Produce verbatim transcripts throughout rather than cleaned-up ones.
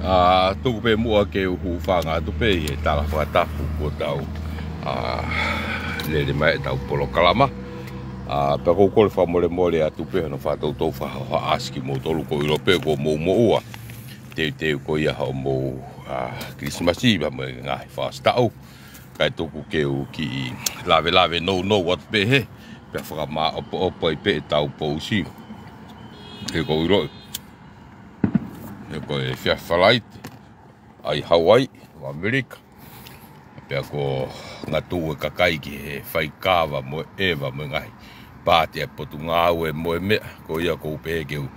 ʻA, tuku pē muʻa ke u hūfanga atu pē ʻi he tala fakatapu kuo tau, ʻa, lele mai ʻetau polokalama. ʻA, pea ʻoku ou kole fakamolemole atu pē hono fakatoutou fakahohaʻasi kimoutolu, ʻoku ou ʻilo pē kuo mou moʻua teuteu ko ia hoʻomou, ʻa, Kilisimasi pea mo e ngaahi fakasitaʻu. Kae tuku ke u kiʻi lavelave nounou atu pē hē, pea fakamaʻopoʻopo ai pē ʻetau pousi. He ʻoku ou ʻilo, he ko e efiafi Falaite ʻi Hauaiʻi ʻo ʻAmelika. Pea kuo ngatuʻu e kakai ki he faikava mo e ʻeva mo e ngaahi pāti ʻa e Potungāue mo e meʻa, ko ia ʻoku ou pehē ke u,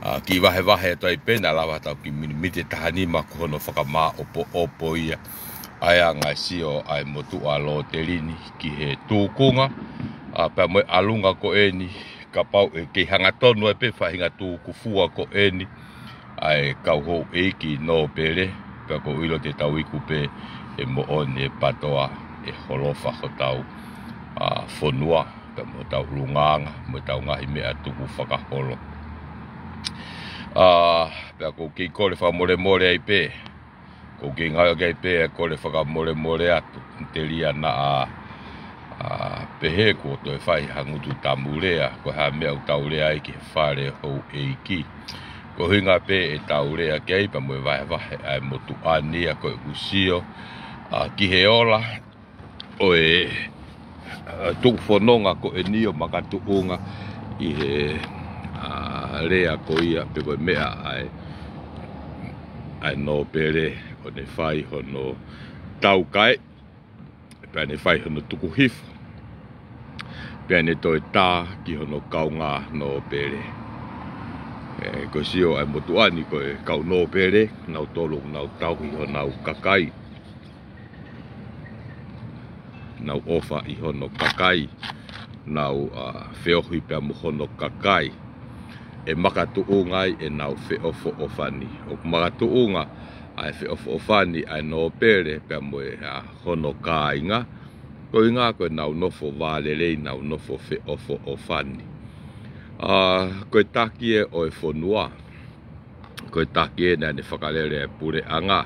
ʻa, kiʻi vahevahe atu ai pē, naʻa lava tau kiʻi minimiti ʻe taha nima ko hono fakamaʻopoʻopo ia ʻa e anga e sio ʻa e motuʻa lōteli ni ki he tūkunga, ʻa, pea mo e ʻalunga ko eni, kapau ʻe kei hangatonu ai pē faʻahinga tūkufua ko eni ʻa e kau houʻeiki nōpele, pea ʻoku ou ʻilo te tau iku pē ʻe moʻoni e PATOA, ʻe holofa hotau, ʻa, fonua, pea mo hotau ʻulungaanga, mo ʻetau ngaahi meʻa tukufakaholo. ʻA, pea ʻoku ou kei kole fakamolemole ai pē, ʻoku ou kei ngāueʻaki ai pē ʻa e kole fakamolemole atu, telia naʻa, ʻa, pehē kuo toe fai ha ngutu tamu lea, ko e hā e meʻa ʻoku tau lea ai ki he fale houʻeiki. Ko e ʻuhinga pē ʻetau lea ki ai pea mo e vahevahe ʻa e motuʻa ni, ʻa, ko ʻeku sio, ʻa, ki he ola ʻo e, ʻa, tuʻufononga ko eni ʻo makatuʻunga ʻi he, ʻa, lea ko ia pe ko e meʻa ʻa e, ʻa e nōpele ʻo ne fai hono taukae, pea ne fai hono tukuhifo, pea ne toe tā ki hono kaungā nōpele. ʻE, ko e sio ʻa e motuʻa ni ko e kau nōpele, nautolu ʻoku nau tauhi honau kakai, nau ʻofa ʻi hono kakai, nau, ʻa, feohi pea mo hono kakai. ʻE makatuʻunga ai ʻenau feʻofoʻofani. ʻOku makatuʻunga ʻa e feʻofoʻofani ʻa e nōpele pea mo e, ʻa, hono kāinga. Ko e ʻuhinga ko ʻenau nofo vālelei, nau nofo feʻofoʻofani. ʻA, ko e taki ē ʻo e fonua. Ko e taki ē naʻa ne fakalele ʻa e puleʻanga.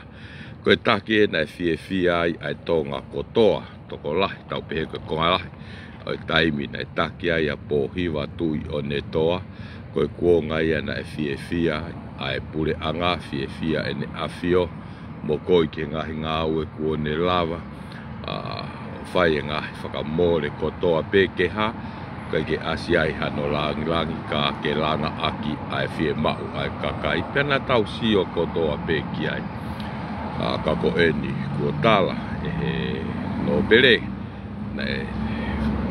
Ko e taki ē naʻe fiefia ai ʻa e Tonga kotoa, tokolahi, tau pehē ko e konga lahi ʻo e taimi naʻe taki ai ʻa Pōhiva Tuʻiʻonetoa. Ko e kuonga ia naʻe fiefia ai ʻa e puleʻanga, fiefia ʻEne ʻAfio, mokoi ki he ngaahi ngāue kuo ne lava, ʻa, ʻo fai e ngaahi fakamole kotoa pē ke hā, ʻikai ke ʻasi ai hano langilangi ka ke langaʻaki ʻa e fiemaʻu ʻa e kakai. Pea naʻa tau sio kotoa pē ki ai. ʻA, ka ko eni kuo tala ʻe he nōpele, naʻe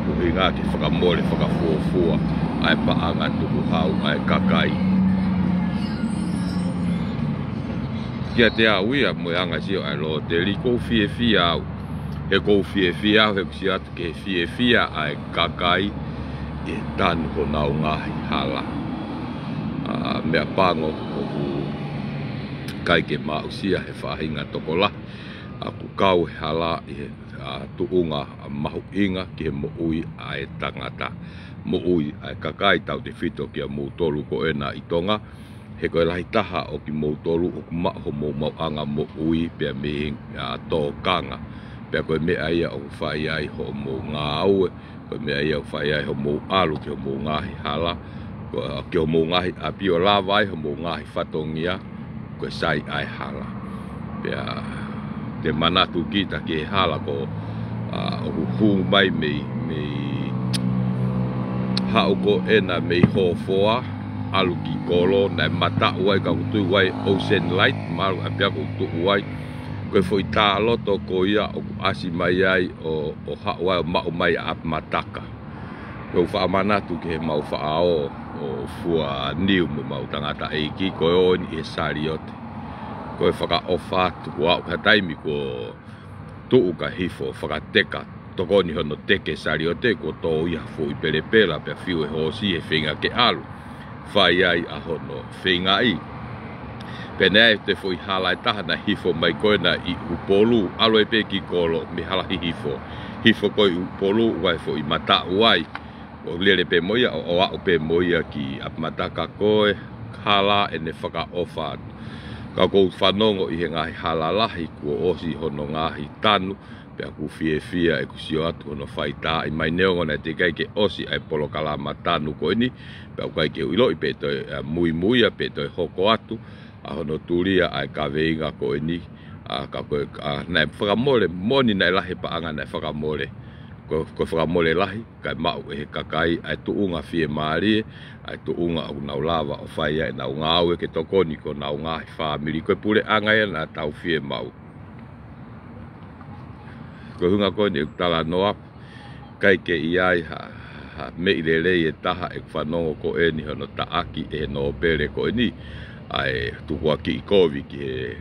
ʻuhinga ke fakamole fakafuofua ʻa e paʻanga tukuhau ʻa e kakai. Kiate au ia mo e anga e sio ʻa e lōteli, ʻoku ou fiefia au. He ʻoku ou fiefia au, he ʻoku ou sio atu ki he fiefia ʻa e kakai ʻi he tanu honau ngaahi hala. ʻA, meʻapango ʻoku ʻikai ke maʻusia he faʻahinga tokolahi, ʻa, ʻoku kau e hala ʻi he, ʻa, tuʻunga, ʻa, mahuʻinga ki he moʻui ʻa e tangata, moʻui ʻa e kakai tautefito kia moutolu ko ena ʻi Tonga. He ko e lahi taha ʻo kimoutolu ʻoku maʻu homou maʻuʻanga moʻui pea mei he, ʻa, tōkanga. Pea ko e meʻa ia ʻoku fai ai hoʻomou ngāue, ko e meʻa ia ʻoku fai ai hoʻomou ʻalu ki hoʻomou ngaahi hala, ko, ki hoʻomou ngaahi ʻapi ʻo lava ai hoʻomou ngaahi fatongia, ko e sai ʻa e hala. Pea te manatu kita ki he hala ko, ʻa, ʻoku hū mai mei, mei haʻu ko ena mei Hofoa, ʻalu ki Kolo, naʻe mataʻu ai ka ʻoku tuʻu ai Ocean Light, malu ʻa pea ʻoku tuʻu ai. Ko e foʻi tā loto ko ia ʻoku ʻasi mai ai ʻo, ʻo haʻu ai ʻo maʻu mai ʻa ʻApimataka. Ko e faʻa manatu ki he mau faʻao ʻo Fua Niu mo e mau tangataʻeiki, ko e ō eni ʻi he saliote. Ko e fakaʻofa atu kuo aʻu ki ha taimi kuo tuʻu ka hifo fakateka, tokoni hono teke saliote, kuo tō ia ha foʻi pelepela pea fiu e hoosi he feinga ke ʻalu. Fai ai ʻa hono feingaʻi. Pea naʻe ʻi ai e foʻi hala ʻe taha naʻe hifo mai ko ena ʻi ʻUpolu, ʻalu ai pē ki Kolo mei hala hihifo. Hifo ko ē ʻi ʻUpolu, ʻoku ʻi ai e foʻi mataʻu ai. ʻO lele pē mo ia, ʻo, ʻo aʻu pē mo ia ki ʻApimataka, ko e hala ʻene fakaʻofa atu. Ka ʻoku ou fanongo ʻi he ngaahi hala lahi kuo ʻosi hono ngaahi tanu, pea ʻoku fiefia ʻeku sio atu hono faitaaʻi mai, neongo naʻe teʻeki ai ke ʻosi ʻa e polokalama tanu ko eni, pea ʻoku ʻikai ke u ʻiloʻi pe toe, ʻa, muimuia pe toe hoko atu ʻa hono tulia ʻa e kaveinga ko eni. ʻA, ka ko e, ʻa, naʻe fakamole, moʻoni naʻe lahi e paʻanga naʻe fakamole. Ko, ko e fakamole lahi, kae maʻu ʻe he kakai ʻa e tuʻunga fiemālie, ʻa e tuʻunga ʻoku nau lava ʻo fai ai ʻenau ngāue ke tokoni ki honau ngaahi fāmili. Ko e puleʻanga ia naʻa tau fiemaʻu. Ko e ʻuhinga ko eni ʻeku talanoa, ʻikai ke ʻi ai ha, ha meʻi lelei ʻe taha ʻeku fanongo ko eni hono taʻaki ʻe he nōpele ko eni ʻa e tukuakiʻi kovi ki he,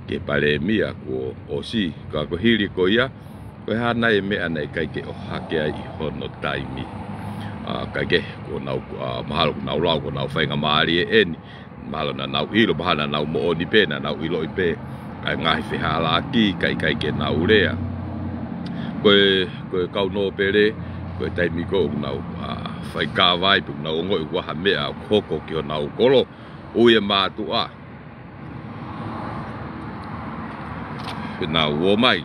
ki he palēmia kuo ʻosi. Ka ko e hili ko ia, ko e hā nai e meʻa naʻe ʻikai ke ʻohake ai ʻi hono taimi? ʻA, ʻikai ke, kuo nau, ʻa, mahalo kuo nau lau, kuo nau faingamālie eni. Mahalo naʻa nau ʻilo, mahalo naʻa nau moʻoni pē, naʻa nau ʻiloʻi pē ʻa e ngaahi fehālaaki, kae ʻikai ke nau lea. Ko e, ko e kau nōpele, ko e taimi ko ē ʻoku nau, ʻa, fai kava ai, pe ʻoku nau ongoʻi ʻoku ʻi ai ha meʻa ʻoku hoko ki honau kolo, ui e mātuʻa. Pea nau ō mai,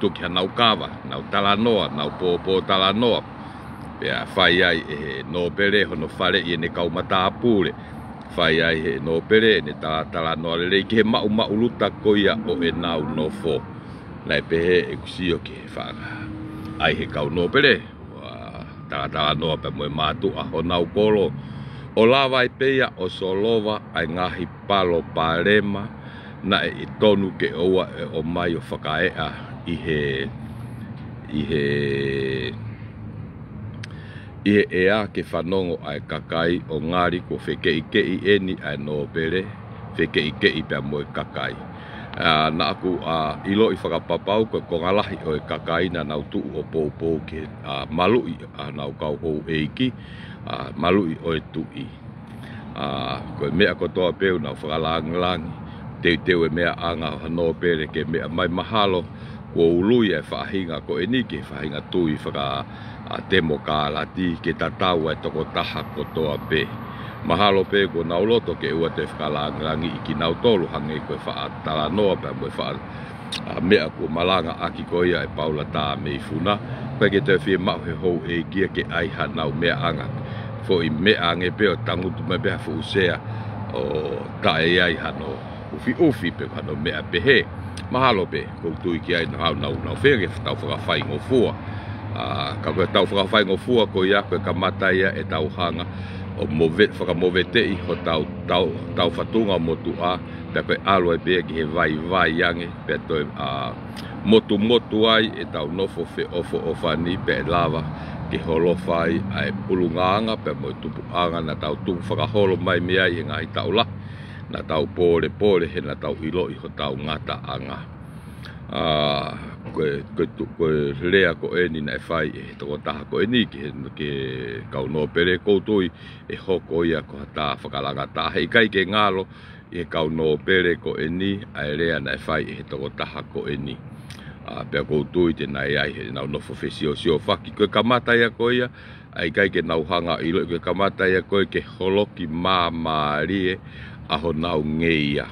tuki hanau kava, nau talanoa, nau pōpōtalanoa. Pea fai ai ʻe he nōpele hono faleʻi ʻene kau matāpule. Fai ai ʻe he nōpele ʻene talatalanoa lelei ki he maʻumaʻuluta ko ia ʻo ʻenau nofo. Naʻe pehē ʻeku sio ki he faʻahinga ʻai he kau nōpele, ʻa, talatalanoa pea mo e mātuʻa honau kolo, ʻo lava ai pē ia ʻo solova ʻa e ngaahi palopalema naʻe tonu ke ʻoua ʻe ʻomai ʻo fakaeʻa ʻi he, ʻi he, ʻi he ʻea ke fanongo ʻa e kakai ʻo ngali kuo fekeʻikeʻi eni ʻa e nōpele, fekeʻikeʻi pea mo e kakai. ʻA, naʻa ku, ʻa, ʻiloʻi fakapapau ko e konga lahi ʻo e kakai naʻa nau tuʻu ʻo poupou ki he, ʻa, maluʻi ʻa honau kau houʻeiki, ʻa, maluʻi ʻo e tuʻi. ʻA, ko e meʻa kotoa pē ʻoku nau fakalāngilangi, teuteu e meʻaʻanga ʻo ha nōpele ke meʻa mai, mahalo kuo ului e faʻahinga ko eni ki he faʻahinga tui faka, ʻa, temokālati ke tatau ʻa e tokotaha kotoa pē. Mahalo pē kuo nau loto ke ʻoua toe fakalāngilangiʻi kinautolu hangē ko e faʻa talanoa pea mo e faʻa, ʻa, meʻa kuo malangaʻaki ko ia ʻe Paula Tameifuna. ʻIkai ke toe fiemaʻu ʻe he houʻeiki ia ke ʻai hanau meʻaʻanga. Foʻi meʻa ange pē ʻo tangutu mai pē ha fuʻu sea ʻo taʻe ʻi ai hano ʻufiʻufi pe hano meʻa pehē. Mahalo pē, ʻoku ou tui ki ai naʻa nau, nau, nau feinga ke tau fakafaingofua. ʻA, ka ko e tau fakafaingofua ko ia, ko e kamata ia ʻetau hanga ʻo move-, fakamoveteʻi hotau, tau, tau fatunga motuʻa, pea ko e ʻalu ai pē ia ki he vaivai ange, pea toe, ʻa, motumotu ai ʻetau nofo feʻofoʻofani, pea ʻe lava ke holofa ai ʻa e ʻulungaanga pea mo e tupuʻanga naʻa tau tupu fakaholo mai mei ai he ngaahi taʻu lahi naʻa tau pōlepole he naʻa tau ʻiloʻi hotau ngataʻanga. ʻA, ko e, ko e tu-, ko e lea ko eni naʻe fai ʻe he tokotaha ko eni ki he, ki he kau nōpele, ʻoku ou tui ʻe hoko ia ko ha tā fakalanga taha. He ʻikai ke ngalo ʻi he kau nōpele ko eni ʻa e lea naʻe fai ʻe he tokotaha ko eni. ʻA, pea ʻoku ou tui te nau ʻi ai heʻenau nofo fesiosiofaki. Ko e kamata ia ko ia, ʻa e ʻikai ke nau hanga ʻiloʻi, ko e kamata ia ko ē ke holoki māmālie ʻa honau ngeia.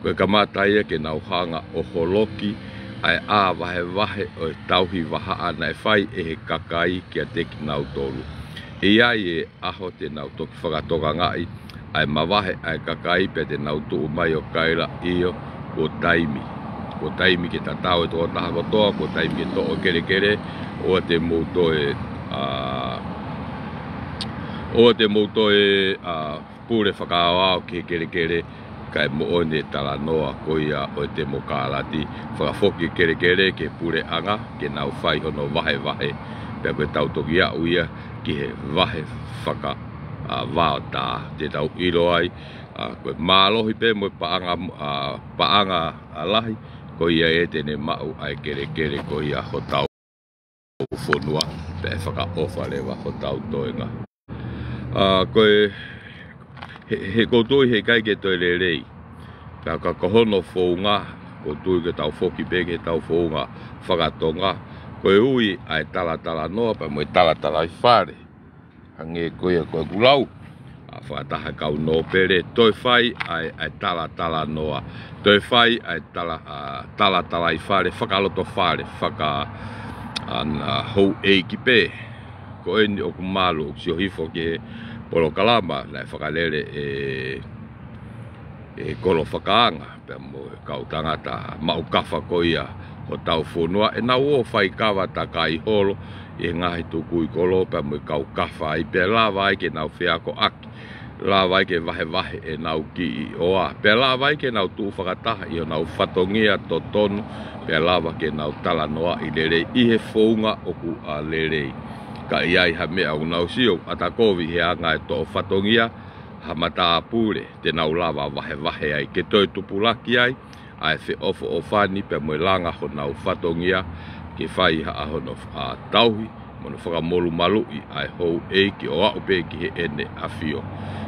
Ko e kamata ia ke nau hanga ʻo holoki ʻa e ʻā vahevahe ʻo e tauhi vahaʻa naʻe fai ʻe he kakai kiate kinautolu. ʻE ʻi ai e ʻaho te nau toki fakatokangaʻi ʻa e mavahe ʻa e kakai pea te nau tuʻu mai ʻo kaila ʻio, kuo taimi. Kuo taimi ke tatau e tokotaha kotoa, kuo taimi ke toʻo e kelekele, ʻoua te mou toe, ʻa, ʻoua te mou toe, ʻa, pule fakaaoao ki he kelekele, kae moʻoni e talanoa ko ia ʻo e temokālati. Fakafoki e kelekele ki he puleʻanga, ke nau fai hono vahevahe, pea ko e tau toki aʻu ia ki he vahe faka, ʻa, vaotā. Te tau ʻilo ai, ʻa, ko e mālohi pē mo e paʻanga, ʻa, paʻanga, ʻa, lahi, ko ia ē te ne maʻu ʻa e kelekele ko ia hotau fonua, pea ʻe fakaʻofa leva hotau toenga. ʻA, ko e, he, he ʻoku ou tui he ʻikai ke toe lelei. Ka, ka ko hono founga, ʻoku ou tui ke tau foki pē ki heʻetau founga fakatonga. Ko e ui ʻa e talatalanoa pea mo e talatalaifale. Hangē ko ia ko ʻeku lau. fakataha kau nōpele, toe fai ʻa e, ʻa e talatalanoa, toe fai ʻa e tala, ʻa, talatalaifale, fakalotofale, faka, ʻa, ʻa, houʻeiki pē. Ko eni ʻoku malu, ʻoku sio hifo ki he polokalama naʻe fakalele ʻe, ʻe Kolo Fakaanga, pea mo e kau tangata maʻu kafa ko ia hotau fonua, ʻenau ō fai kava takai holo ʻi he ngaahi tukui kolo pea mo e kau kafa ai, pea lava ai ke nau feakoʻaki, lava ai ke vahevahe ʻenau kiʻi ʻoa, pea lava ai ke nau tuʻu fakataha ʻi honau fatongia totonu, pea lava ke nau talanoaʻi lelei ʻi he founga ʻoku ʻa lelei. Ka ʻi ai ha meʻa ʻoku nau sio ʻata kovi he anga e toʻo fatongia, ha matāpule te nau lava vahevahe ai, ke toe tupulaki ai ʻa e feʻofoʻofani pea mo e langa honau fatongia, ke fai ha ʻaho hono, ʻa, tauhi mo hono fakamolumaluʻi ʻa e houʻeiki ʻo aʻu pē ki heʻene ʻafio.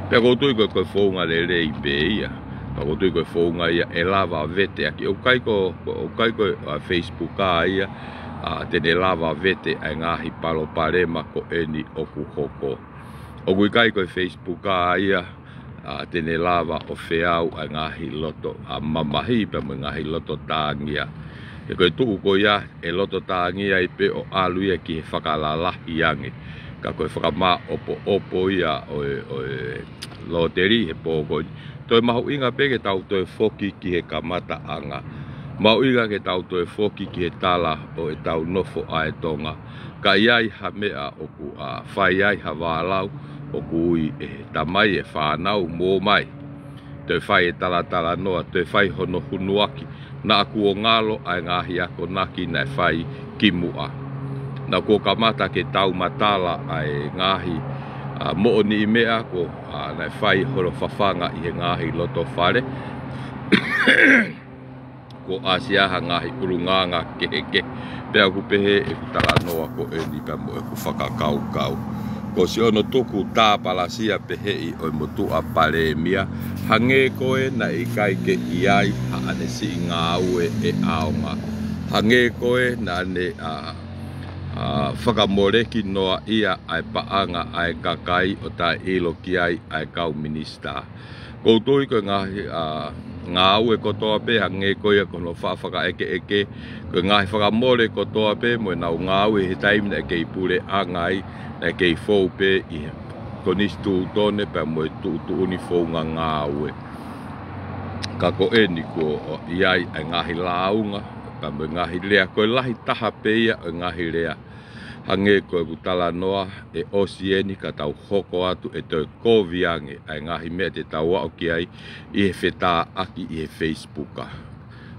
Pea ʻoku ou tui ko e, ko e founga lelei pē ia. Pea ʻoku ou tui ko e founga ia ʻe lava veteʻaki. ʻOku ʻikai ko, ʻoku ʻikai ko e, ʻa, Facebook ʻa ia, ʻa, te ne lava vete ʻa e ngaahi palopalema ko eni ʻoku hoko. ʻOku ʻikai ko e Facebook ʻa ia, ʻa, te ne lava ʻo feau ʻa e ngaahi loto, ʻa, mamahi pea mo e ngaahi loto tāngia. He ko e tuʻu ko ia ʻe loto tāngia ai pē ʻo ʻalu ia ki he fakalalahi ange. Ka ko e fakamāʻopoʻopo ia ʻo e, ʻo e loteli he pō ko eni. Toe mahuʻinga pē ke tau toe foki ki he kamataʻanga. Mahuʻinga ke tau toe foki ki he tala ʻo ʻetau nofo ʻa e Tonga. Ka ʻi ai ha meʻa ʻoku, ʻa, fai ai ha vālau, ʻoku ui ʻe he tamai e fānau mo mai. Toe fai e talatalanoa, toe fai hono hunuaki, naʻa kuo ngalo ʻa e ngaahi akonaki naʻe fai kimuʻa. Naʻa kuo kamata ke tau matala ʻa e ngaahi, ʻa, moʻoniʻi meʻa ko, ʻa, naʻe fai holo fafanga ʻi he ngaahi loto fale. Kuo ʻasi ai ha ngaahi ʻulungaanga kehekehe. Pea ʻoku pehē ʻeku talanoa ko eni pea mo ʻeku fakakaukau. Ko siʻono tuku tāpalasia pehē ʻi ʻo e motuʻa palēmia. Hangē ko e naʻe ʻikai ke ʻi ai haʻane siʻi ngāue ʻe ʻaonga. Hangē ko e naʻa ne, ʻa, ʻa, fakamoleki noa ia ʻa e paʻanga ʻa e kakai ʻo taʻeʻilo ki ai ʻa e kau minisitā. ʻOku ou tui ko e ngaahi, ʻa, ngāue kotoa pē hangē ko ia ko hono faʻa fakaʻekeʻeke, ko e ngaahi fakamole kotoa pē mo ʻenau ngāue he taimi naʻe kei puleʻanga ai, naʻe kei fou pē ʻi he konisitūtone pea mo e tuʻutuʻuni founga ngāue. Ka ko eni kuo ʻi ai ʻa e ngaahi lāunga pea mo e ngaahi lea, ko e lahi taha pē ia ʻo e ngaahi lea. Hangē ko ʻeku talanoa ʻe ʻosi eni ka tau hoko atu ʻe toe kovi ange ʻa e ngaahi meʻa te tau aʻu ki ai ʻi he fetāʻaki ʻi he Facebook.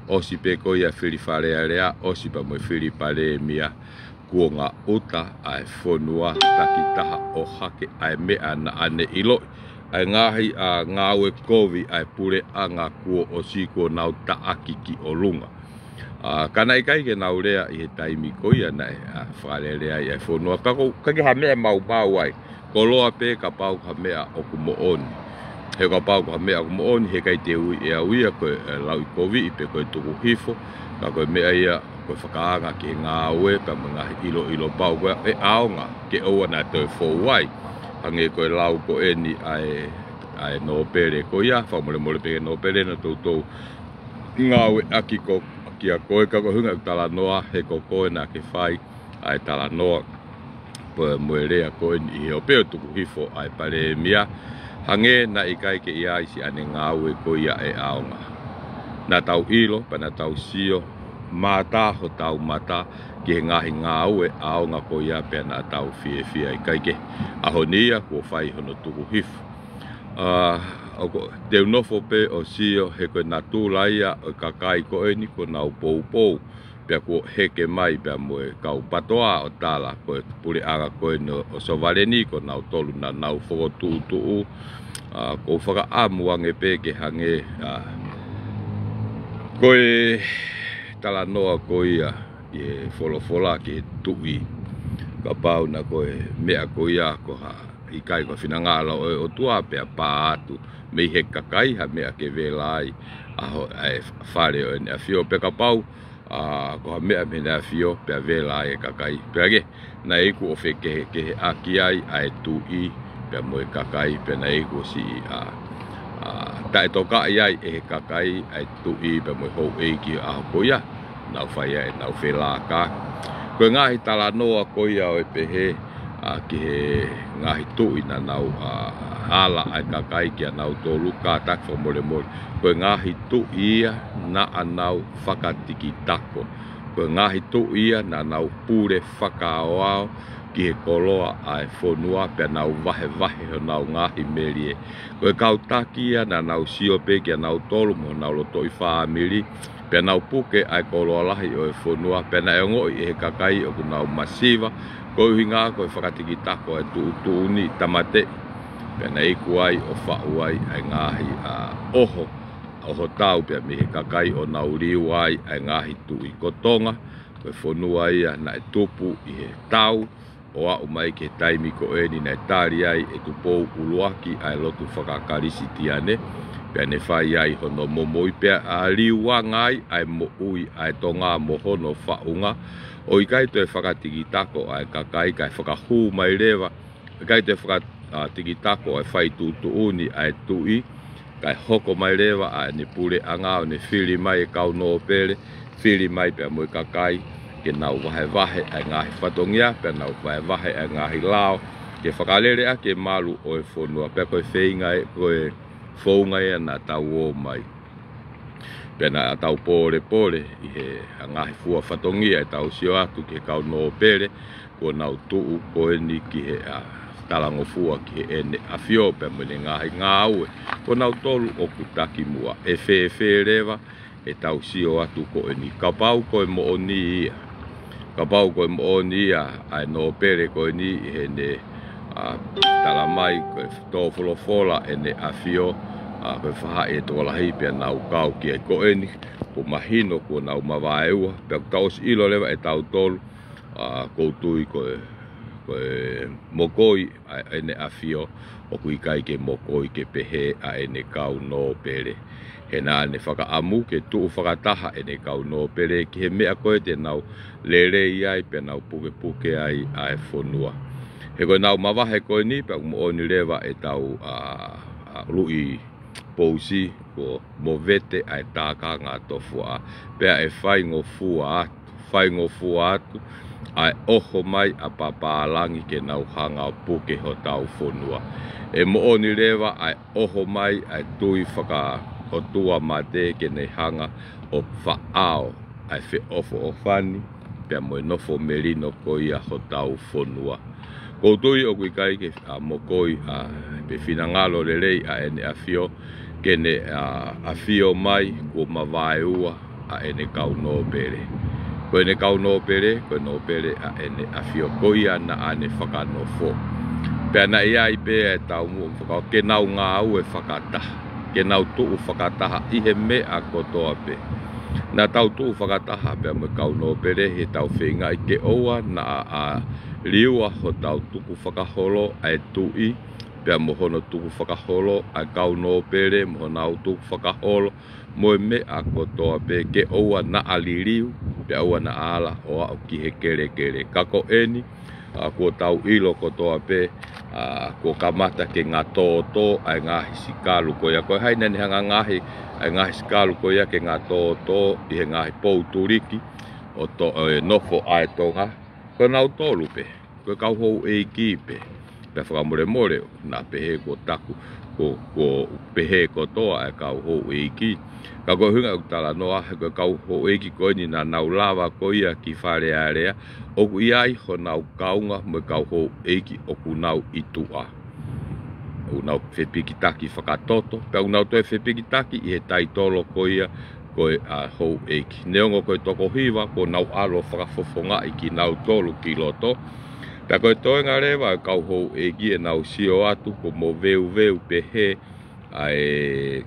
ʻOsi pē ko ia fili Fale Alea, ʻosi pea mo e fili palēmia, kuo ngaʻuta ʻa e fonua takitaha ʻo hake ʻa e meʻa naʻa ne ʻiloʻi. ʻA e ngaahi, ʻa, ngāue kovi ʻa e puleʻanga kuo ʻosi kuo nau taʻaki ki ʻolunga. ʻA, ka naʻe ʻikai ke nau lea ʻi he taimi ko ia naʻe, ʻa, fakalele ai ʻa e fonua. Pea ʻoku ʻikai ke ha meʻa maumau ai. Koloa pē kapau ko ha meʻa ʻoku moʻoni. He kapau ko ha meʻa ʻoku moʻoni, he ʻikai te u ui ʻe au ia ko e, ʻe, lauʻikoviʻi pe ko e tuku hifo. Ka ko e meʻa ia, ko e fakaanga ki he ngāue, pea mo e ngaahi ʻiloʻilo pau ko ē ʻe ʻaonga ke ʻoua naʻa toe fou ai. Hangē ko e lau ko eni ʻa e, ʻa e nōpele ko ia, fakamolemole pē ki he nōpele naʻa toutou ngāueʻaki ko, kia koe, ka ko e ʻuhinga ʻeku talanoa, he ko koe naʻa ke fai ʻa e talanoa pea mo e lea ko eni ʻi he ʻope ʻo tuku hifo ʻa e palēmia. Hangē naʻe ʻikai ke ʻi ai siʻane ngāue ko ia ʻe ʻaonga. Naʻa tau ʻilo, pea naʻa tau sio, mata hotau mata ki he ngaahi ngāue ʻaonga ko ia pea naʻa tau fiefia ai. Kae kehe, ʻaho ni ia kuo fai hono tuku hifo. ʻA, ʻoku ou nofo pē ʻo sio he ko e natula ia ʻo e kakai ko eni kuo nau poupou. Pea kuo heke mai pea mo e kau patoa ʻo tala ko e puleʻanga ko eni ʻo Sovaleni ko nautolu naʻa nau fokotuʻutuʻu. ʻA, ʻoku ou fakaʻamu ange pē ke hangē, ʻa, ko e talanoa ko ia ʻi he folofola ki he tuʻi. Kapau naʻe ko e meʻa ko ia ko ha ʻikai ko e finangalo ʻo e ʻOtua pea pā atu mei he kakai ha meʻa ke vela ai ʻa ho, ʻa e Fale ʻo ʻEne ʻAfio, pe kapau, ʻa, ko ha meʻa mei heʻene ʻafio pea vela ai e kakai. Pea ke, naʻe iku ʻo fekehekeheʻaki ai ʻa e tuʻi pea mo e kakai, pea naʻe ʻi ai kuo siʻi ʻa, ʻa, taʻetokaʻi ai ʻe he kakai ʻa e tuʻi pea mo e houʻeiki ʻo e ʻaho ko ia, nau fai ai ʻenau felākaki. Ko e ngaahi talanoa ko ia ʻo e pehē, ʻa, ki he ngaahi tuʻi naʻa nau, ʻa, ala ʻa e kakai kia nautolu, kātaki fakamolemole, ko e ngaahi tuʻi ia naʻa nau fakatikitako. Ko e ngaahi tuʻi ia naʻa nau pule fakaaoao ki he koloa ʻa e fonua, pea nau vahevahe honau ngaahi melie. Ko e kau taki ia naʻa nau sio pē kia nautolu mo honau lotoʻi fāmili, pea nau puke ʻa e koloa lahi ʻo e fonua, pea naʻe ongoʻi ʻe he kakai ʻoku nau masiva, ko e ʻuhinga ko e fakatikitako ʻa e tuʻutuʻuni, tāmateʻi. Pea naʻe iku ai ʻo faʻu ai ʻa e ngaahi, ʻa, ʻoho, ʻoho tau pea mei he kakai ʻo nau liua ai ʻa e ngaahi tuʻi. Ko Tonga, ko e fonua ia naʻe tupu ʻi he tau, ʻo aʻu mai ki he taimi ko eni naʻe tali ai ʻe Tupou ʻUluaki ʻa e lotu fakakalisitiane, pea ne fai ai hono momoi, pea ʻa, liuanga ai ʻa e moʻui ʻa e Tonga mo hono faʻunga, ʻo ʻikai toe fakatikitako ʻa e kakai, kae fakahū mai leva, ʻikai toe faka-, ʻa, tikitako ʻa e fai tuʻutuʻuni ʻa e tuʻi, kae hoko mai leva ʻa ʻene puleʻanga ʻo ne fili mai e kau nōpele, fili mai pea mo e kakai, ke nau vahevahe ʻa e ngaahi fatongia, pea nau vahevahe ʻa e ngaahi lao, ke fakalele ʻaki e malu ʻo e fonua, pea ko e feinga ē, ko e founga ia naʻa tau ō mai. Pea naʻa tau pōlepole ʻi he ngaahi fua fatongia ʻetau sio atu ki he kau nōpele, kuo nau tuʻu ko eni ki he, ʻa, talangofua ki heʻene ʻafio pea mo ʻene ngaahi ngāue. Ko nautolu ʻoku taki muʻa. ʻE fēfē leva ʻetau sio atu ko eni? Kapau ko e moʻoni ia, kapau ko e moʻoni ia ʻa e nōpele ko eni ʻi heʻene, ʻa, tala mai ko e tō folofola ʻene ʻafio, ʻa, ko e faʻahi ʻe tokolahi pea nau kau ki ai ko eni, kuo mahino kuo nau mavaeua, pea kuo tau ʻosi ʻilo leva ʻe tautolu, ʻa, ʻoku ou tui ko e, ko e mokoi ʻa ʻene ʻafio, ʻoku ʻikai ke mokoi ke pehē ʻa ʻene kau nōpele. He naʻa ne fakaʻamu ke tuʻu fakataha ʻene kau nōpele ki he meʻa ko ē te nau lelei ai pea nau pukepuke ai ʻa e fonua. He ko ʻenau mavahe ko eni pea ʻoku moʻoni leva ʻetau, ʻa, ʻa, Luʻi Pousi, kuo movete ʻa e tākanga tofuaʻa, pea ʻe faingofua atu, faingofua atu ʻa e ʻoho mai ʻa pāpālangi ke nau hanga ʻo puke hotau fonua. ʻE moʻoni leva ʻa e ʻoho mai ʻa e tui fakaʻotuamate ke ne hanga ʻo faʻao ʻa e feʻofoʻofani pea mo e nofo melino ko ia hotau fonua. ʻOku ou tui ʻoku ʻikai ke, ʻa, mokoi, ʻa, pe finangalo lelei ʻa ʻene ʻafio, ke ne, ʻa, ʻafio mai kuo mavaeua ʻa ʻene kau nōpele. Ko ʻene kau nōpele, ko e nōpele ʻa ʻene ʻafio ko ia naʻa ne fakanofo. Pea naʻe ʻi ai pē ʻa e taumuʻa fakao ke nau ngāue fakataha, ke nau tuʻu fakataha ʻi he meʻa kotoa pē. Naʻa tau tuʻu fakataha pea mo e kau nōpele heʻetau feingaʻi ke ʻoua naʻa, ʻa, liua hotau tukufakaholo ʻa e tuʻi, pea mo hono tukufakaholo ʻa e kau nōpele mo honau tukufakaholo, mo e meʻa kotoa pē ke ʻoua naʻa liliu, pea ʻoua naʻa ala ʻo aʻu ki he kelekele. Ka ko eni, ʻa, kuo tau ʻilo kotoa pē, ʻa, kuo kamata ke ngatōtō ʻa e ngaahi sikalu ko ia. Ko e hā naʻa ne hanga ʻo ngaohi ʻa e ngaahi sikalu ko ia ke ngatōtō ʻi he ngaahi pou tuliki ʻo to-, ʻo e nofo ʻa e Tonga? Ko nautolu pē, ko e kau houʻeiki pē. Pea fakamolemole, naʻa pehē kuo taku, kuo, kuo pehē kotoa ʻa e kau houʻeiki. Ka ko e ʻuhinga ʻeku talanoa, he ko e kau houʻeiki ko eni naʻa nau lava ko ia ki Fale Alea, ʻoku ʻi ai honau kaunga mo e kau houʻeiki ʻoku nau ʻi tuʻa. ʻOku nau fepikitaki fakatoto, pea ʻoku nau toe fepikitaki ʻi he taitolo ko ia ko e, ʻa, houʻeiki. Neongo ko e toko hiva, kuo nau ʻalu ʻo fakafofongaʻi kinautolu ki loto. Pea ko e toenga leva ʻa e kau houʻeiki ʻenau sio atu kuo moveuveu pehē ʻa e,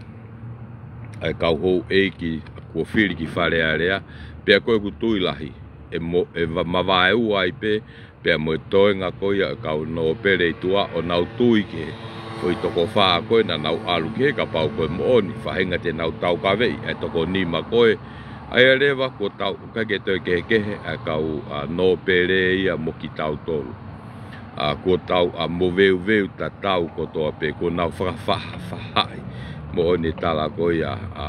ʻa e kau houʻeiki kuo fili ki Fale Alea. Pea ko ʻeku tui lahi, ʻe mo-, ʻe va-, mavaeua ai pē, pea mo e toenga ko ia ʻo e kau nōpele ʻi tuʻa ʻo nau tui ki he foʻi toko fā ko ē naʻa nau ʻalu ki ai, kapau ko e moʻoni, faʻahinga te nau taukaveʻi ʻa e toko nima ko ē. ʻA ia leva kuo tau, ʻikai ke toe kehekehe ʻa e kau, ʻa, nōpele ia mo kitautolu. ʻa, kuo tau ʻa moveuveu tatau kotoa pē, kuo nau fakafaʻafaʻahi. Moʻoni e tala ko ia ʻa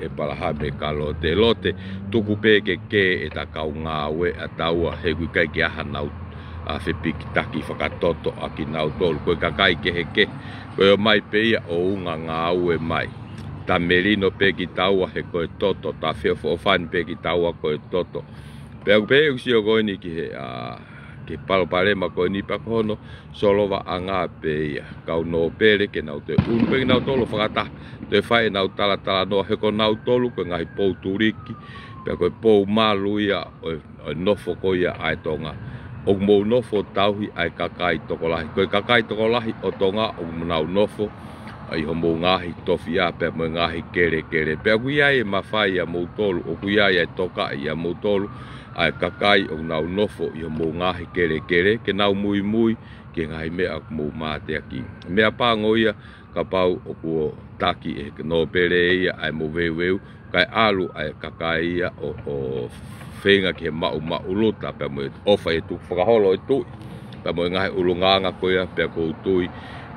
ʻEpalahame kia Lote, Lote, tuku pē ke kē ʻeta kau ngāue ʻa taua, he ʻoku ʻikai ke ʻi ai hanau ʻa fepikitaki fakatoto ʻa kinautolu. Ko e kakai kehekehe, ko e ō mai pē ia ʻo unga ngāue mai. Ta melino pē kitaua he ko e toto, ta feʻofoʻofani pē kitaua ko e toto. Pea ʻoku pehē ʻeku sio ko eni ki he, ʻa, ki he palopalema ko eni pea ko hono solovaʻanga pē ia. Kau nōpele ke nau toe unu pē kinautolu fakataha, toe fai ʻenau talatalanoa he ko nautolu ko e ngaahi pou tuliki, pea ko e pou malu ia ʻo e, ʻo e nofo ko ia ʻa e Tonga. ʻOku mou nofo tauhi ʻa e kakai tokolahi. Ko e kakai tokolahi ʻo Tonga ʻoku nau nofo ʻi homou ngaahi tofiʻa pea mo e ngaahi kelekele. Pea ʻoku ʻi ai e mafai ʻia moutolu, ʻoku ʻi ai e tokaʻi ʻia moutolu ʻa e kakai ʻoku nau nofo ʻi homou ngaahi kelekele, ke nau muimui ki he ngaahi meʻa ʻoku mou mateaki. Meʻapango ia kapau ʻoku ʻo taki ʻe he nōpele ia ʻa e moveuveu, kae ʻalu ʻa e kakai ia ʻo, ʻo feinga ki he maʻumaʻuluta pea mo e ʻofa ʻi he tukufakaholo ʻo e tuʻi, pea mo e ngaahi ʻulungaanga ko ia, pea ʻoku ou tui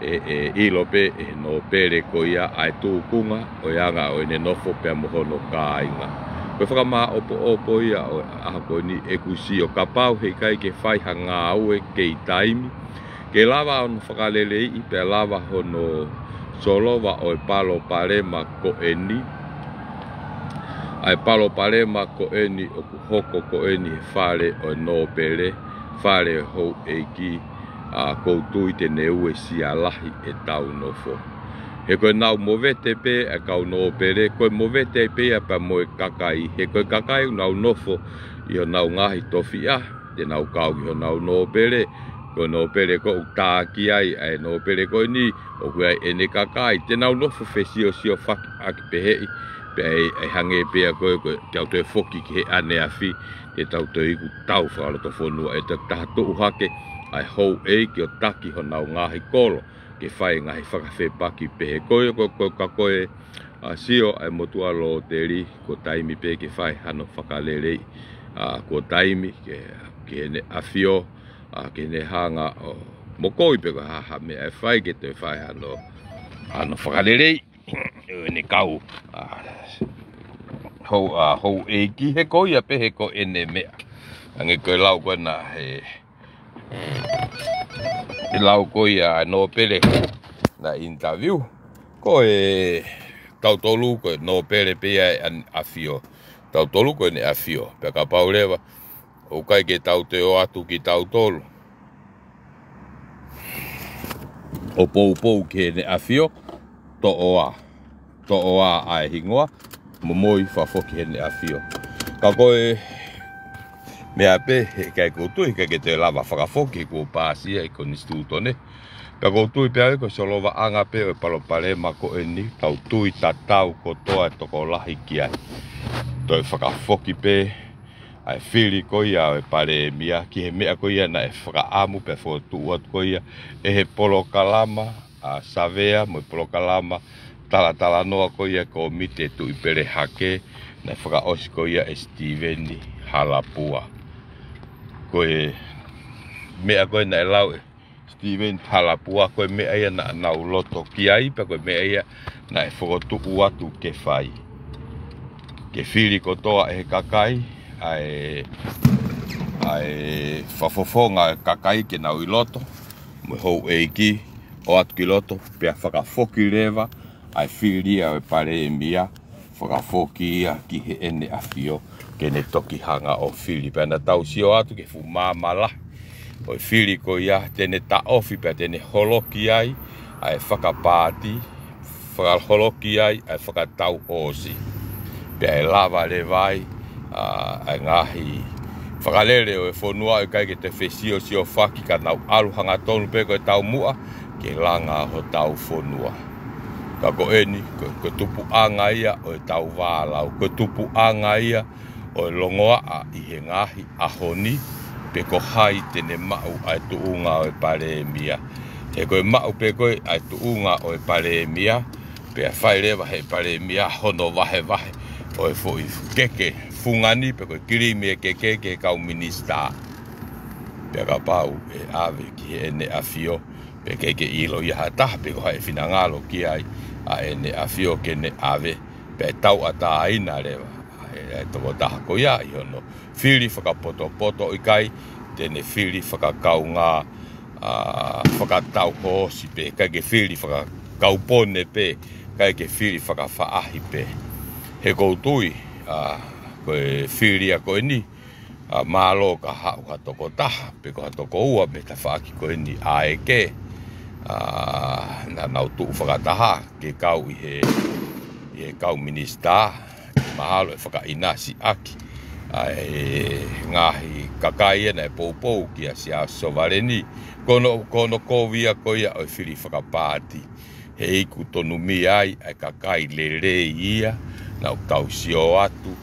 ʻe, ʻe ʻilo pē ʻe he nōpele ko ia ʻa e tūkunga ʻo e anga ʻo ʻene nofo pea mo hono kāinga. Ko e fakamāʻopoʻopo ia ʻo e ʻaho ko eni ʻeku sio, kapau heʻikai ke fai ha ngāue kei taimi, ke lava hono fakaleleiʻi pea lava hono solova ʻo e palopalema ko eni. ʻA e palopalema ko eni ʻoku hoko ko eni he fale ʻo e nōpele, fale ʻo e houʻeiki, ʻa, ʻoku ou tui te ne uesia lahi ʻetau nofo. He ko ʻenau movete pē ʻa e kau nōpele, ko e movete pē ia pea mo e kakai. He ko e kakai ʻoku nau nofo ʻi honau ngaahi tofiʻa, te nau kau ki honau nōpele. Ko e nōpele ko ē ʻoku taki ai ʻa e nōpele ko eni, ʻoku ʻi ai ʻene kakai. Te nau nofo fesiosiofaki ʻaki pehē, pea ʻe, ʻe hangē pē ia ko ē, ko e, te tau toe foki ki he ʻaneafi, te tau toe iku tau fakalotofonua, ʻe toe taha tuʻu hake ʻa e houʻeiki ʻo taki honau ngaahi kolo, ke fai ngaahi fakafepaki pehē. Ko ia ko, ko, ka ko e, ʻa, sio ʻa e motuʻa Loteli, kuo taimi pē ke fai hano fakaleleiʻi, ʻa, kuo taimi ke, ke ne ʻafio, ʻa, ke ne hanga ʻo mokoi pē ko e hā ha meʻa ʻe fai ke toe fai hano, hano fakaleleiʻi ʻo ʻene kau, ʻa, hou, ʻa, houʻeiki, he ko ia pē he ko ʻene meʻa. Hangē ko e lau ko ena he, he lau ko ia ʻa e nōpele naʻe interview. Ko e tautolu ko e nōpele pē ia ʻa ʻene ʻafio. Tautolu ko ʻene ʻafio. Pea kapau leva ʻoku ʻikai ke tau toe ō atu kitautolu ʻo poupou ki heʻene ʻafio, toʻoa. Toʻoa ʻa e hingoa, momoi fakafoki heʻene ʻafio. Ka ko e meʻa pē, heʻikai, ʻoku ou tui heʻikai ke toe lava fakafoki, kuo pāsia ʻi he konisitūtone. Pea ʻoku ou tui pē au ko e solovaʻanga pē ʻo e palopalema ko eni, tau tui tatau kotoa e tokolahi ki ai. Toe fakafoki pē ʻa e fili ko ia ʻo e palēmia ki he meʻa ko ia naʻe fakaʻamu pea fokotuʻu atu ko ia ʻe he polokalama ʻa Savea mo e polokalama talatalanoa ko ia Kōmite Tuʻi Pele Hake, naʻe fakaʻosi ko ia ʻe Sitīveni Halapua. Ko e meʻa ko ē naʻe lau ʻe Sitīveni Halapua, ko e meʻa ia naʻa nau loto ki ai, pea ko e meʻa ia naʻe fokotuʻu atu ke fai. Ke fili kotoa ʻe he kakai ʻa e, ʻa e fakafofonga ʻo e kakai ke nau ʻi loto, mo e houʻeiki, ʻo atu ki loto, pea fakafoki leva ʻa e fili ia ʻo e palēmia, fakafoki ia ki heʻene ʻafio, ke ne toki hanga ʻo fili. Pea naʻa tau sio atu ki he fuʻu maama lahi ʻo e fili ko ia, te ne taʻofi pea te ne holoki ai ʻa e fakapaati, fakaholoki ai ʻa e fakatau hoosi. Pea ʻe lava leva ai ʻa, ʻa e ngaahi fakalele ʻo e fonua ʻo ʻikai ke toe fesiosiofaki, ka nau ʻalu hangatonu pē ko e taumuʻa ke langa hotau fonua. Ka ko eni, ko, ko e tupuʻanga ia ʻo ʻetau vālau, ko e tupuʻanga ia ʻo e longoaʻa ʻi he ngaahi ʻaho ni, pe ko hai te ne maʻu ʻa e tuʻunga ʻo e palēmia. He ko e maʻu pē ko ē ʻa e tuʻunga ʻo e palēmia, pea fai leva ʻe he palēmia hono vahevahe ʻo e foʻi keke fungani pe ko e kilimi ʻe keke ki he kau minisitā. Pea kapau ʻe ʻave ki heʻene ʻafio, pea ʻikai ke ʻilo ia ha taha pe ko hai ʻe finangalo ki ai ʻa ʻene ʻafio ke ne ʻave, pea ʻe tauʻatāina leva ʻa e, ʻa e tokotaha ko ia ʻi hono fili fakapotopoto, ʻikai te ne fili fakakaungā, ʻa, fakatau hoosi pe ʻikai ke fili fakakaupone pe ʻikai ke fili fakafaʻahi pe. He ʻoku ou tui, ʻa, ko e fili ia ko eni, ʻa, mālō ka haʻu ha tokotaha pe ko ha tokoua mei he tafaʻaki ko eni ʻa ē ke, ʻa, naʻa nau tuʻu fakataha ke kau ʻi he, ʻi he kau minisitā, mahalo ʻe fakaʻinasi ʻaki ʻa e ngaahi kakai ʻena ʻe poupou kia Siaosi Sovaleni. Ko hono, ko hono kovi ia ko ia ʻo e fili fakapaati. He ʻoku tonu mei ai ʻa e kakai lelei ia, naʻa tau sio atu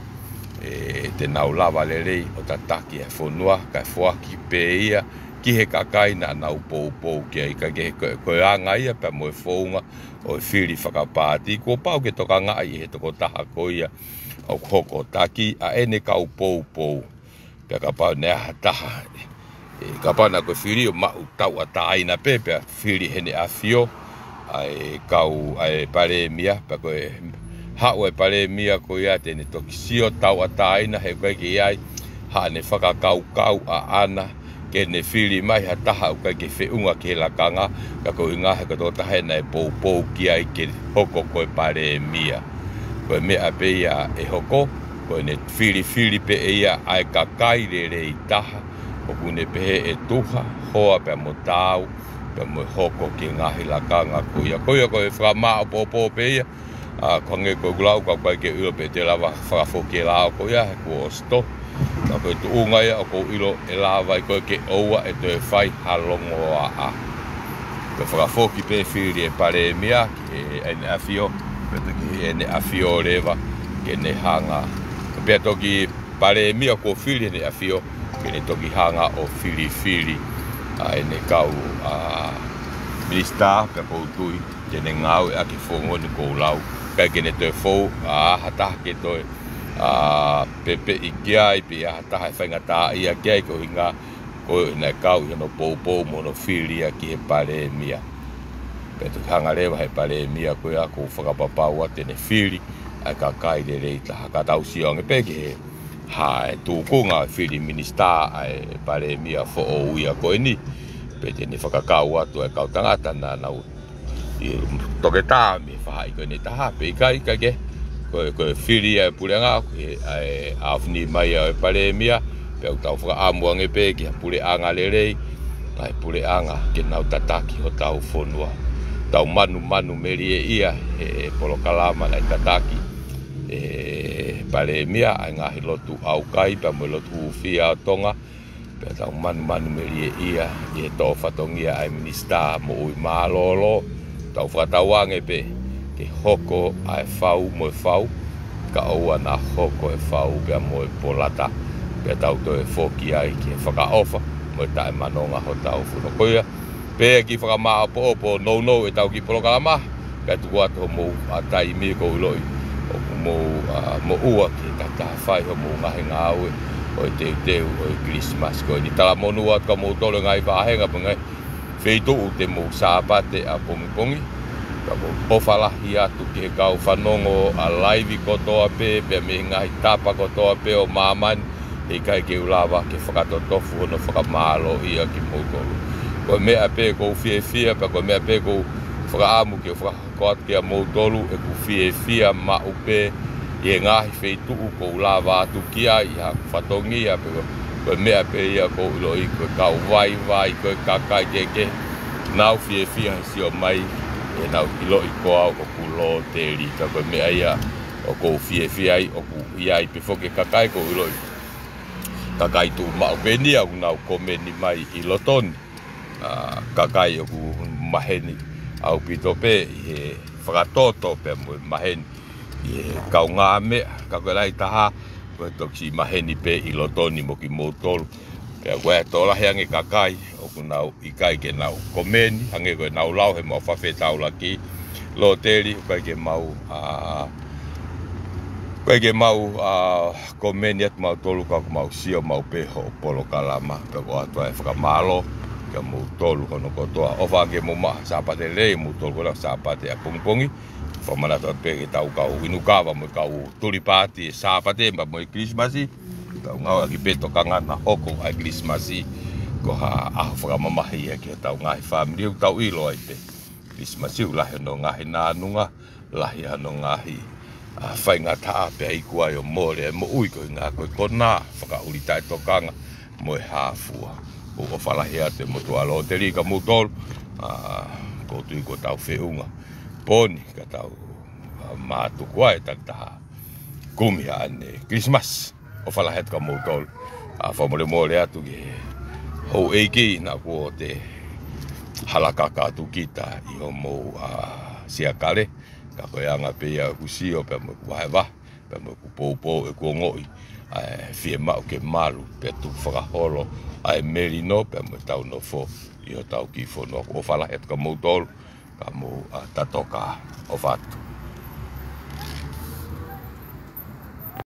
ʻe te nau lava lelei ʻo tataki e fonua, kae foaki pē ia ki he kakai naʻa nau poupou ki ai. Ka ke, ko, ko e anga ia pea mo e founga ʻo e fili fakapaati. Kuo pau ke tokangaʻi ʻe he tokotaha ko ia ʻoku hoko taki ʻa ʻene kau poupou. Pea kapau naʻe ʻi ai ha taha, ʻe, kapau naʻe ko e fili ʻo maʻu tauʻatāina pe, pea fili heʻene ʻafio ʻa e kau, ʻa e palēmia, pea ko e haʻu e palēmia ko ia te ne toki sio tauʻatāina he ʻoku ʻikai ke ʻi ai haʻane fakakaukau ʻaʻana ke ne fili mai ha taha ʻoku ʻikai ke feʻunga ki he lakanga, ka ko e ʻuhinga he ko e tokotaha ʻena ʻe poupou ki ai ke hoko ko e palēmia. Ko e meʻa pē ia ʻe hoko, ko ʻene filifili pē ʻe ia ʻa e kakai lelei taha ʻoku ne pehē ʻe tuha, hoa pea mo taau, pea mo e hoko ki he ngaahi lakanga ko ia. Ko ia ko e fakamāʻopoʻopo pē ia, ʻa, ko e hangē ko ʻeku lau, ka ʻoku ʻikai ke u ʻilo pe te u lava fakafoki e lao ko ia, he kuo ʻosi tō. Ka ko e tuʻunga ia ʻoku ou ʻilo ʻe lava ai koe ke ʻoua ʻe toe fai ha longoaʻa. Ko e fakafoki pē fili e palēmia ki heʻene ʻafio, pea toki heʻene ʻafio leva ke ne hanga. Pea toki palēmia kuo fili heʻene ʻafio, ke ne toki hanga ʻo filifili ʻa ʻene kau, ʻa, minisitā, pea ʻoku ou tui te ne ngāueʻaki e founga ni ʻoku ou lau. ʻIkai ke ne toe fou, ʻa, ha taha ke toe, ʻa, pepeʻi ki ai, pe ʻi ai ha taha ʻe faingataʻaʻia ki ai, ko e ʻuhinga ko ʻene kau ʻi hono poupou mo hono fili ia ki he palēmia. Pea toki hanga leva he palēmia ko ia ʻoku ou fakapapau ʻa te ne fili ʻa e kakai lelei taha. Ka tau sio ange pē ki he hā e tūkunga ʻo e fili minisitā ʻa e palēmia foʻou ia ko eni. Pe te ne fakakau atu ʻa e kau tangata naʻa nau ʻi toketā mei he faʻahi ko eni taha, pe ʻikai, ʻikai ke. Ko e, ko e fili ʻa e puleʻanga, ko e, ʻa e ʻaofani mai ʻa e palēmia, pea ʻoku tau fakaʻamu ange pē ki ha puleʻanga lelei, ʻa e puleʻanga ke nau tataki hotau fonua. Tau manumanu melie ia he polokalama naʻe tataki ʻe he palēmia, ʻa e ngaahi lotu ʻaukai, pea mo e lotu hūfia ʻo Tonga, pea tau manumanu melie ia ʻi he tō fatongia ʻa e minisitā moʻui mālōlō. Tau fakatauange pē ke hoko ʻa e fau mo e fau, ka ʻoua naʻa hoko e fau pea mo e polata, pea tau toe foki ai ki he fakaʻofa mo e taʻemanonga hotau fonua. Ko ia pē ki he fakamāʻopoʻopo nounou ʻetau kiʻi polokalama, kae tuku atu hoʻomou, ʻa, taimi ʻoku ou ʻiloʻi ʻoku mou, ʻa, moʻua ke tataha fai hoʻomou ngaahi ngāue ʻo e teuteu ʻo e Kilisimasi. Ko eni talamonū atu kia moutolu he ngaahi vāhenga mo e ngaahi feituʻu te mou Sāpate ʻapongipongi. Ka ʻoku ou ʻofa lahi atu ki he kau fanongo ʻa e laivi kotoa pē, pea mei he ngaahi tapa kotoa pē ʻo māmani, he ʻikai ke u lava ke fakatotofu hono fakamālōʻia kimoutolu. Ko e meʻa pē ʻoku ou fiefia, pea ko e meʻa pē ʻoku ou fakaʻamu ke fakahoko atu kia moutolu ʻeku fiefia maʻu pē ʻi he ngaahi feituʻu ʻoku ou lava atu ki ai ʻi haʻaku fatongia, pea ko, ko e meʻa pē ia ʻoku ou ʻiloʻi ko e kau vaivai, ko e kakai kehekehe, nau fiefia he sio mai ʻenau ʻiloʻi ko au ʻoku lōteli. Pea ko e meʻa ia ʻoku ou fiefia ai, ʻoku ʻi ai pē foki e kakai ʻoku ou ʻiloʻi, kakai tuʻu maʻu pē eni ia ʻoku nau komeni mai ʻi loto ni. ʻA, kakai ʻoku maheni ʻaupito pē ʻi he fakatoto pea mo e maheni ʻi he kaungāmeʻa, ka ko e lahi taha, ko e toki maheni pē ʻi loto ni mo kimoutolu. Pea ko e tokolahi ange kakai ʻoku nau ʻikai ke nau komeni, hangē ko ʻenau lau he mau fakafetaulaki, lōteli, ʻoku ʻikai ke mau, ʻa, Ko e ke mau, ā, komeni atu mautolu ka ʻoku mau sio maʻu pē hoʻo polokalama, pea ʻoatu ʻa e fakamālō kia moutolu hono kotoa. ʻOfa ke mou maʻu ha Sāpate lelei, moutolu ko ena Sāpate ʻapongipongi. Fakamanatu atu pē ki he tau kau inu kava mo e kau tuli pāti he Sāpate pea mo e Kilisimasi. Tau ngāueʻaki pē tokanga naʻa hoko ʻa e Kilisimasi ko ha ʻaho fakamamahi ia ki hotau ngaahi fāmili, ʻoku tau ʻilo ai pē Kilisimasi ʻoku lahi hono ngaahi nānunga, lahi hono ngaahi, ā, faingataʻa pea iku ai ʻo mole e moʻui ko e ngaahi ko e konā fakaʻuli taʻetokanga mo e hā fua. ʻOku ʻofa lahi atu e motuʻa lōteli kia moutolu, ā, ʻoku ou tui kuo tau feʻunga pō ni ka tau, ā, mātuku ai takitaha kumi haʻane Kilisimasi. ʻOfa lahi atu kia moutolu. Ā, fakamolemole atu ki he houʻeiki naʻa kuo te halakaka atu kita ʻi hoʻomou, ā, siakale. Ka ko e anga pē ia ʻeku sio pea mo ʻeku vahevahe, pea mo ʻeku poupou ʻeku ongoʻi ʻa e fiemaʻu ke malu pea tukufakaholo ʻa e melino pea mo ʻetau nofo ʻi hotau kiʻi fonua. ʻOku ʻofa lahi atu kia moutolu, ka mou, ā, tatō ka ʻofa atu.